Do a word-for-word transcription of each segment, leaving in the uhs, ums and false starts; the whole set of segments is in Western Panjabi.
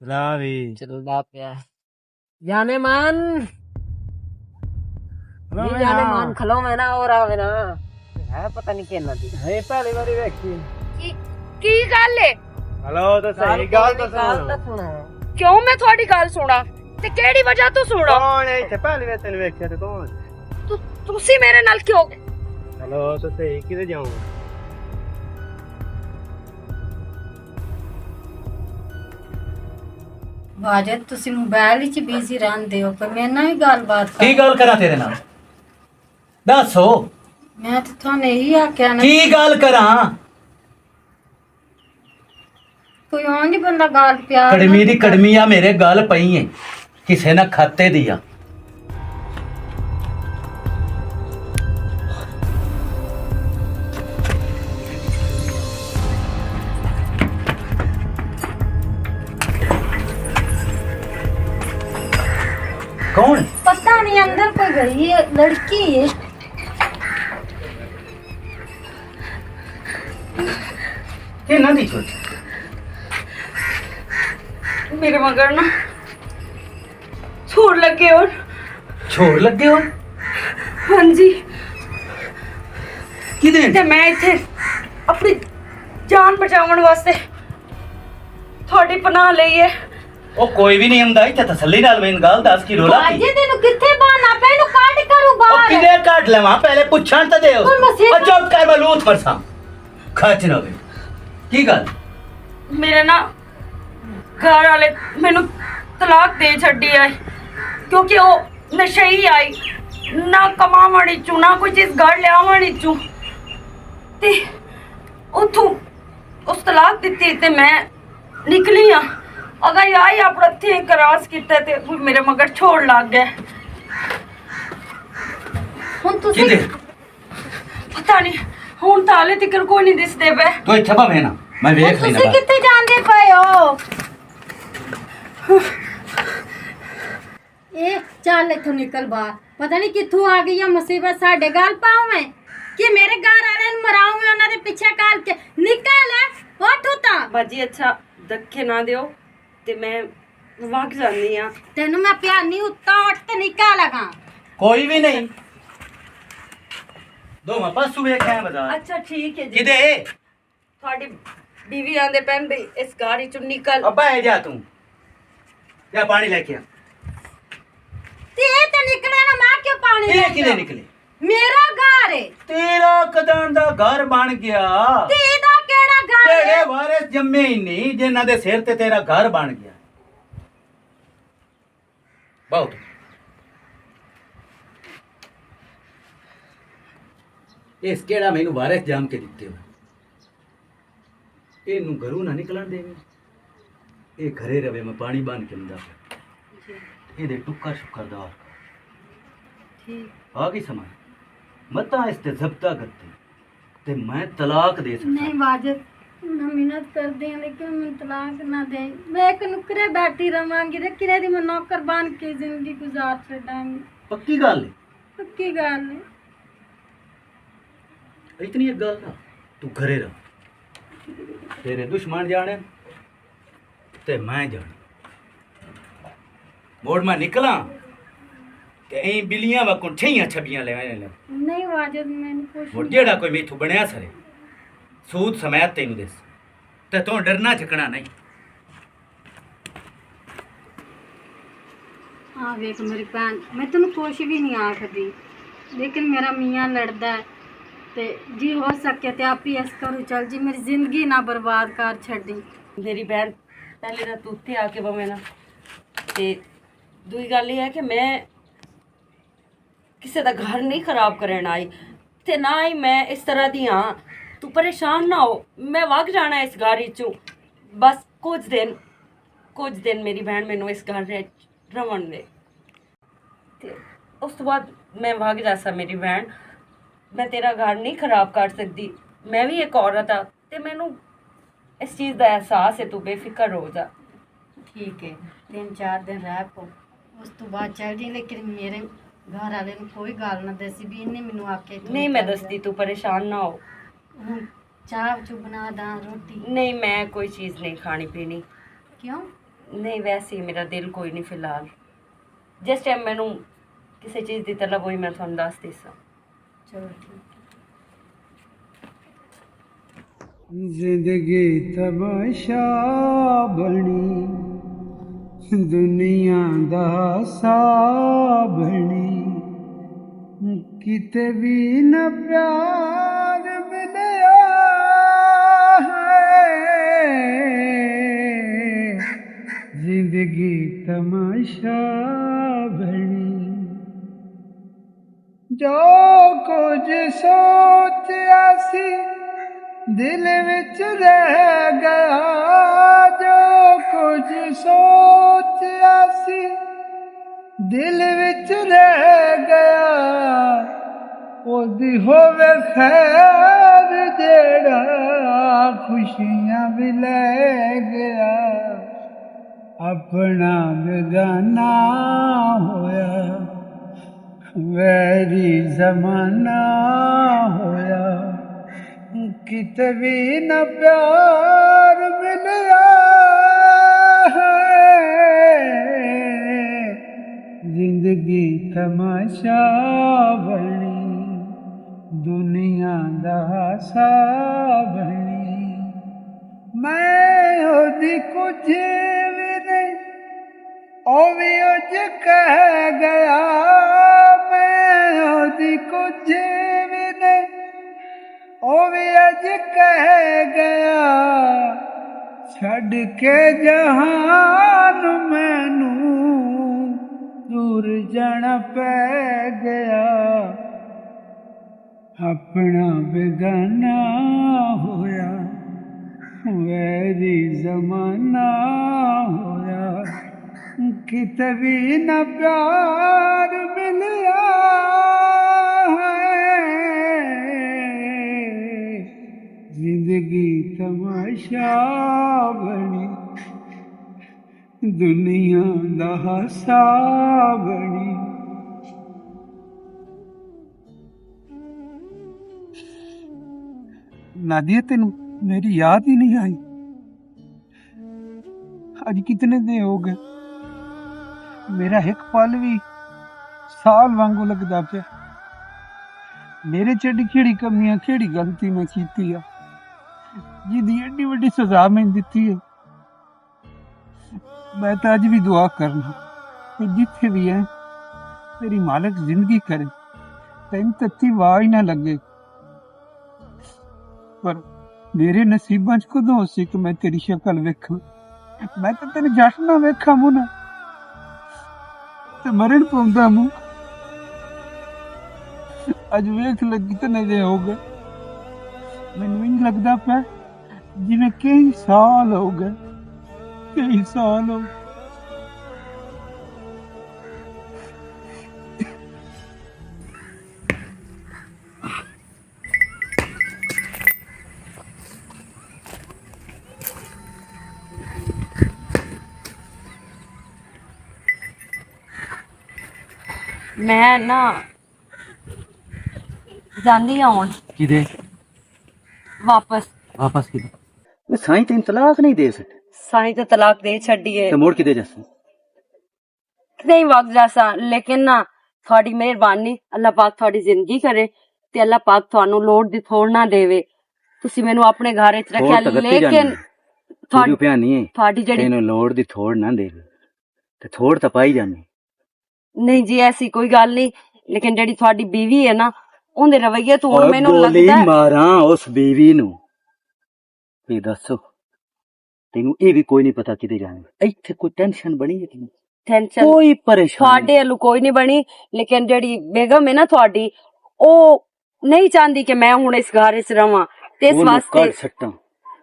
لا بھی۔ چلو، لا پیا۔ جانے مان۔ ہلو، نہیں، میں جانے ہاں۔ مان، کھلو میں نا، اور آوے نا۔ ہے پتہ نہیں کہنا دی۔ ہے پہلی باری ویکھی۔ کی، کی گل ہے؟ ہلو، تو صحیح گل تو سنو۔ کیوں میں تھوڑی گل سنا؟ تے کیڑی وجہ تو سنا؟ کون ہے اتھے؟ پہلی واری تینوں ویکھیا تے کون؟ تو، تسی میرے نال کیوں؟ ہلو، تو صحیح کدے جاؤں؟ واجد، تسی موبائل وچ بزی رہندے ہو، پر میرے نال وی گل بات کر۔ کی گل کراں تیرے نال؟ دس ہو۔ میں تے تھانوں یہی آکھیا نا۔ کی گل کراں؟ کوئی اونج بندہ گل پیار کڑمی نال دی کڑمی آ میرے گل پئی ہے، کسے نہ کھاتے دی آ۔ کون؟ پتہ نہیں، اندر کوئی گئی ہے، لڑکی ہے۔ کہنا دی چھوٹ؟ میرے مگر نا چھوڑ لگے ہو۔ چھوڑ لگے ہو؟ ہاں جی۔ کدے؟ تے میں اتھے اپنی جان بچاون واسطے تھوڑی پناہ لئی ہے۔ او کوئی بھی نہیں ہوندا، اتھے تسلی نال مین گل دس کی رولا کی؟ باجی، تینوں کتھے بانا پے؟ اینوں کڈ کروں او باہر۔ کدے کڈ لواں؟ پہلے پچھن تے دے۔ کوئی مسیت او چپ کر، میں لوت مرساں۔ کھچ نہ ہوئے۔ کی گل؟ میرے نا گھر والے مینوں طلاق دے چھڈی آئے، کیونکہ او نشئی آئی، نہ کماون وچوں، نہ کوئی چیز گھر لیاون وچوں۔ تے اتھوں اس طلاق دتی تے میں نکلی ہاں۔ اگر آئی اپنا تھی کراس کیتا تے وہ میرے مگر چھوڑ لگ گئے۔ ہن تسی کدے؟ پتہ نہیں، ہن تالے تکر کوئی نہیں دسدے پے۔ تو اتھے بھاویں نا، میں ویکھ لینا تسی باہر۔ کتھے جاندے پے ہو؟ اے، چل اتھوں نکل باہر۔ پتہ نہیں کتھوں آ گئی ہے مصیبت، ساڈے گل پاؤں میں کہ میرے گھر والے نوں مراؤں میں انہاں دے پیچھے کر کے۔ نکل، اٹھ اتھاں۔ باجی، اچھا، دکھے نہ دیو تے میں وگ جاندی ہاں۔ تینوں میں پیار نہیں، اتھاں اٹھ تے نکل لگا۔ کوئی بھی نہیں۔ دو میں پاسو ویکھ آیا بازار۔ اچھا، ٹھیک ہے جی۔ کدے؟ تھوڑی بیوی آندے پین بھی اس گھر وچوں نکل۔ ابا، اے جا توں۔ جا پانی لے کے آ۔ تے اے تے نکلے نا، ماں کیوں پانی اے لے کے کدے آ؟ نکلے؟ میرا گھر ہے۔ تیرا کدن دا گھر بن گیا۔ تے اے دا کیڑا گھر ہے؟ تیرے وارث جمے ہی نہیں، جنہاں دے سر تے تیرا گھر بن گیا۔ بہت۔ اس کیڑا مینوں وارث جام کے دتے ہو؟ اینوں گھروں نہ نکلن دے۔ اے گھرے رہے، میں پانی بن کے اندا پیا۔ اے دے ٹکر شکر دا۔ ٹھیک۔ آ گئی سمجھ؟ متاں اس تے ضبطہ کرتے۔ تے میں طلاق دے سکتا۔ نہیں واجد، میں محنت کر دیں، لیکن میں طلاق نہ دیں۔ میں ایک نکرے بیٹھی رہاں گی، تے کرے دی میں نوکر بن کے زندگی گزار چھڈاں گی۔ پکی گل ہے؟ پکی گل ہے۔ اتنی ایک گل نہ، تو گھرے رہ۔ تیرے دشمن جانے، تے میں جانا۔ مڑ میں نکلاں، تے ایں بلیاں واکوں ٹھیاں چھبیاں لے آئے نے۔ نہیں واجد، میں نہیں کچھ مڑ نہیں۔ جیڑا کوئی میتھوں بنیا سرے، سود سمیت تینوں دس۔ تے تو ڈرنا جھکنا نہیں۔ آ ویکھ میری بھن، میں تینوں کچھ بھی نہیں آکھدی، لیکن میرا میاں لڑدا ہے، تے جی ہو سکے تے آپ ہی اس گھروں چل جی، میری زندگی نہ برباد کر چھڈی۔ میری بہن، پہلے تاں تو اتھے آ کے بھویں نا، تے دوئی گل یہ ہے کہ میں کسے دا گھر نہیں خراب کرن آئی، تے نہ ہی میں اس طرح دی ہاں۔ تو پریشان نہ ہو، میں وگ جانا اس گھر وچوں۔ بس کچھ دن، کچھ دن میری بہن مینوں اس گھر وچ رہن دے۔ تے اس تو بعد میں وگ جاسا میری بہن، میں تیرا گھر نہیں خراب کر سکدی۔ میں بھی ایک عورت ہاں، تے مینوں اس چیز دا احساس ہے، تو بے فکر ہو جا۔ ٹھیک ہے، تین چار دن رہ پو، اس تو بعد چل جی، لیکن میرے گھر والے نوں کوئی گل نہ دسی بھی انہیں مینوں آکھیا کہ نہیں، میں دسدی، تو پریشان نہ ہو۔ ہن چاہ چو بنا داں روٹی؟ نہیں، میں کوئی چیز نہیں کھانی پینی۔ کیوں؟ نہیں، ویسے ہی میرا دل کوئی نہیں فی الحال۔ جس ٹائم مینوں کسی چیز دی طلب ہوئی، میں تھانوں دس دیساں۔ چلو ٹھیک۔ زندگی تماشا بنی، دنیا دا سا بنی، کتے بھی نہ پیار ملیا ہے۔ زندگی تماشا بنی۔ جو کچھ سوچیا سی، دل وچ رہ گیا۔ جو کچھ سوچیا سی، دل وچ رہ گیا۔ اودی ہووے خیر، جیڑا خوشیاں بھی لے گیا۔ اپنا بیگانہ ہویا، ویری زمانہ ہویا، کتے بھی نہ پیار ملیا ہے۔ زندگی تماشا بنی، دنیا دا سا بنی۔ میں اودی کچھ بھی نہیں، او وی اج کہہ گیا۔ میں اودی کچھ بھی نہیں، او وی اج کہہ گیا۔ چھڈ کے جہان مینوں دور جانا پے گیا۔ اپنا بیگانہ ہویا، ویری زمانہ ہویا، کتے بھی نہ پیار ملیا ہے۔ زندگی تماشا بنی، دنیا دا ہاسا بنی۔ نادیہ، تینوں میری یاد ہی نہیں آئی۔ اج کتنے دن ہو گئے، میرا ایک پل بھی سال وانگوں لگدا پیا۔ میرے چ ایڈی کیڑی کمی آ، کیڑی غلطی میں کیتی آ، جس دی ایڈی وڈی سزا میں دتی ہے؟ میں تے اج وی دعا کرنا کہ جتھے وی ہے، تیری مالک زندگی کرے، تینوں تتی واہ ہی نہ لگے۔ پر میرے نصیباں چ کدوں سی کہ میں تیری شکل ویکھاں؟ میں تے تیرے جٹ نہ ویکھاں منہ، تے مرن پوندا منہ۔ اج ویکھ لگی تے نظر ہو گئے، مینوں انج لگدا پیا جویں کئی سال ہو گئے، کئی سال ہو گئے۔ میں نا جاندی ہاں ہن۔ کدے؟ واپس۔ واپس کدے؟ میں سائیں تین طلاق نہیں دے سکتے۔ سائیں تے طلاق دے چھڈی ہے۔ تے مڑ کدے جاساں؟ نہیں وقت جاساں، لیکن نا، تھوڑی مہربانی، اللہ پاک تھوڑی زندگی کرے تے اللہ پاک تھانوں لوڑ دی تھوڑ نہ دیوے۔ تسی مینوں اپنے گھر وچ رکھیا، لیکن تھوڑی پیانی ہے، تھوڑی جڑی تینوں لوڑ دی تھوڑ نہ دیوے، تے تھوڑ تاں پائی جانی۔ نہیں جی، ایسی کوئی گل نہیں، لیکن جڑی تھوڑی بیوی ہے نا، اون دے رویے تو ہن مینوں لگدا ہے۔ ماراں اس بیوی نو، یہ دسو، تینوں اے وی کوئی نہیں پتا کدے جانے۔ ایتھے کوئی ٹینشن بنی ہے تینوں؟ ٹینشن کوئی پریشان تھوڑے ولوں کوئی نہیں بنی، لیکن جڑی بیگم ہے نا تھوڑی، او نہیں چاہندی کہ میں ہن اس گھر وچ رہواں، تے اس واسطے کڈ سٹاں۔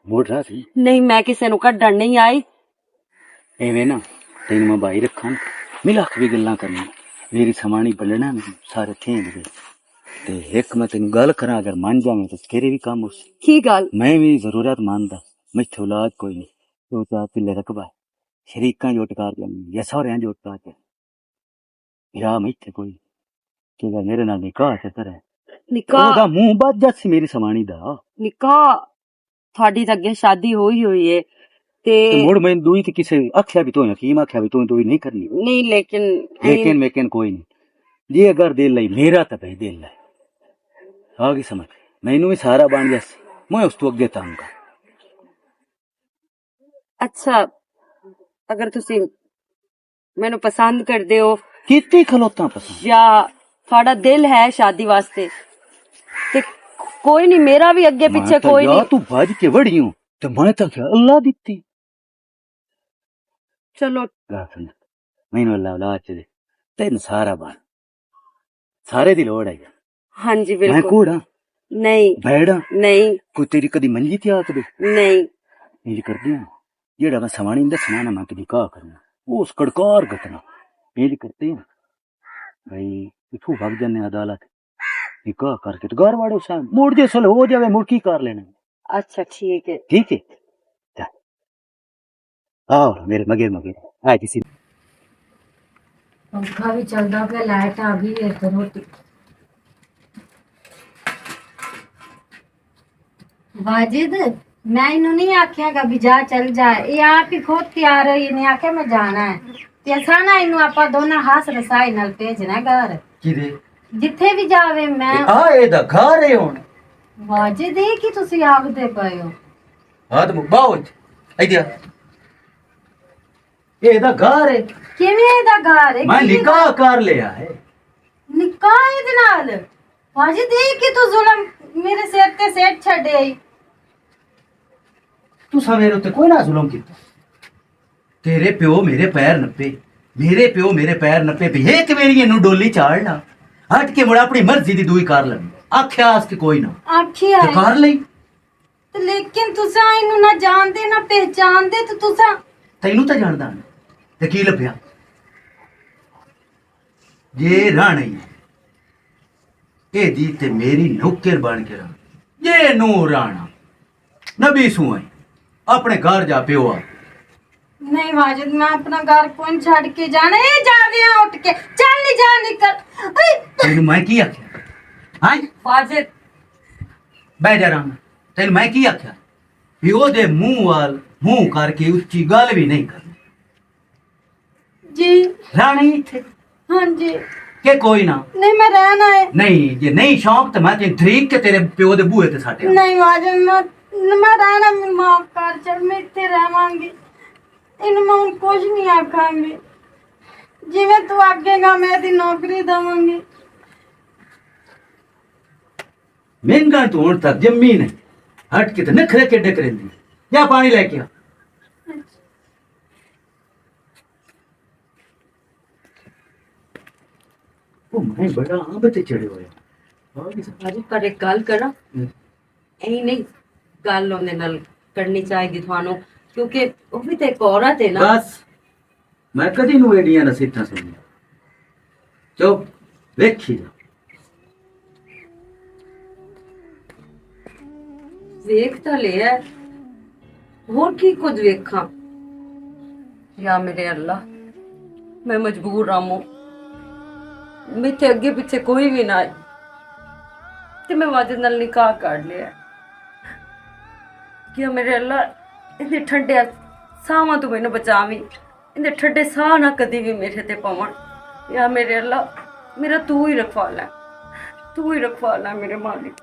موڑ رہا سی۔ نہیں، میں کسے نوں کڈن نہیں آئی۔ ایویں نا، تینوں میں بائی رکھاں، ملا کے بھی گلاں کرنی، میری سمانی بننا میں سارے تھیں دے۔ تے ایک میں تینوں گل کراں، اگر من جاویں تے تیرے بھی کام ہو سی۔ کی گل؟ میں بھی ضرورت مند ہاں، میتھے اولاد کوئی نہیں، دو چار پلے رکھبا، شریکاں جو ٹکار جانی یا سہریاں جو ٹکار جانی۔ یا میتھے کوئی، کہ اگر میرے نال نکاح تے کرے، نکاح؟ او دا منہ بچ جاسی میری سمانی دا۔ نکاح تھوڑی تے اگے شادی ہوئی ہوئی ہے، تے تے مڑ میں دوئی تے کسے آکھیا بھی تو حکیم آکھیا بھی تو دوئی نہیں کرنی۔ نہیں، لیکن لیکن میکن کوئی نہیں۔ جی اگر دل لئی میرا تے بھئی دل لئی۔ آ گئی سمجھ؟ مینوں بھی سارا بن گیا سی۔ میں اس تو اگے تنگ ہاں۔ اچھا، اگر تسی مینوں پسند کردے ہو کیتی کھلوتا پسند۔ یا تھوڑا دل ہے شادی واسطے، تے کوئی نہیں، میرا بھی اگے میں پیچھے تاں کوئی یا نہیں۔ تو بھج کے وڑی ہوں، تے میں تاں کیا اللہ دتی۔ چلو۔ گل سن، مینوں اللہ اولاد چ دے، تین سارا بن، سارے دی لوڑ ہے۔ ہاں جی، میں بالکل۔ کوڑا نہیں۔ بیڑا نہیں۔ کوئی تیری کدی منجی تے آ کے دے؟ نہیں۔ انج کردے ہاں، جیڑا میں سوانی دسنا نا، میں تیری کاہ کرنا، وہ اس کڑکار گتنا۔ انج کردے ہاں، بھائی، اتھوں بھگ جانے عدالت، نکاح کر کے تے گھر واڑو سا مڑ جے سل ہو جاوے، مڑ کی کر لینا؟ اچھا، ٹھیک ہے۔ ٹھیک ہے؟ جا۔ آؤ میرے مگے مگے۔ آ جی سی۔ پنکھا بھی چلدا پیا، لائٹ آ گئی ہے تے روٹی۔ واجد، میں اینوں نہیں آکھیا گا بھی جا چل جا، یہ آپ ہی خود تیار ہوئی نے آکھیا میں جانا ہے۔ تے اساں نا اینوں آپاں دوناں ہاس رسائی نال بھیجنا ہے گھر۔ کدے؟ جتھے بھی جاوے میں تے آ اے دا گھر ہے ہن۔ واجد، یہ کی تسی آکھدے پئے ہو؟ ہاں تے باؤ ایدیا، اے دا گھر ہے۔ کیویں اے دا گھر ہے؟ میں نکاح کر لیا ہے۔ نکاح اے دے نال؟ واجد، یہ کی تو ظلم میرے سر تے سیٹ چھڈے آئی؟ تساں میرے تے کوئی نہ ظلم کیتا۔ تیرے پیو میرے پیر نپے، میرے پیو میرے پیر نپے، بھی ایک میری اینو ڈولی چاڑ لا۔ ہٹ کے مڑا اپنی مرضی دی دوئی کار لگی۔ آکھیا اس کے کوئی نہ۔ آکھیا تے ہے۔ کار لئی۔ تے لیکن تساں اینو نہ جاندے، نہ پہچاندے، تے تساں تینوں تے جاندا نہ۔ تے کی لبھیا؟ جے رانا ہی ہے، اے دی تے میری نوکر بن کے رہا۔ جے نو رانا، نبی سوئیں، اپنے گھر جا پیو آ۔ نہیں واجد، میں اپنا گھر کون چھڈ کے جانا؟ اے جاویاں اٹھ کے، چل نہیں جا نکل۔ اے تینوں میں کی آکھیا؟ ہاں؟ واجد۔ بہ جا رہا میں۔ تینوں میں کی آکھیا؟ پیو دے منہ وال منہ کر کے اچھی گل بھی نہیں کرنی۔ جی۔ رہنا ہی اتھے؟ ہاں جی۔ کہ کوئی نہ؟ نہیں، میں رہنا ہے۔ نہیں، جے نہیں شوق تے میں تین طریق کے تیرے پیو دے بوئے تے ساٹے۔ نہیں واجد، میں، میں رہنا، میں معاف کر چل، میں اتھے رہواں گی۔ اینوں میں ہن کچھ نہیں آکھاں گی۔ جویں تو آکھے گا، میں دی نوکری دواں گی۔ مہنگا تو ہن تک جمی نے۔ ہٹ کے تے نخرے کے ڈک رہندی۔ یا پانی لے کے آ۔ او میں بڑا آمب تے چڑھے ہوئے۔ آج پر ایک گل کراں؟ ہوں۔ ایں نہیں، گل اوندے نال کرنی چاہیدی تھانوں، کیونکہ او وی تے ایک عورت ہے نا۔ بس، میں کدی نوں ایڈیاں نصیحتاں سنیاں۔ چپ، ویکھی جا۔ ویکھ تاں لیا ہے، ہور کی کچھ ویکھاں؟ یا میرے اللہ، میں مجبور ہاں، میتھے اگے پیچھے کوئی وی نہ آئی تے میں واجد نال نکاح کر لیا۔ یا میرے اللہ، اندے ٹھنڈے ساواں تو مینوں بچاویں، اندے ٹھنڈے ساہ نہ کدی وی میرے تے پون۔ یا میرے اللہ، میرا تو ہی رکھوالا ہے، تو ہی رکھوالا ہے میرے مالک۔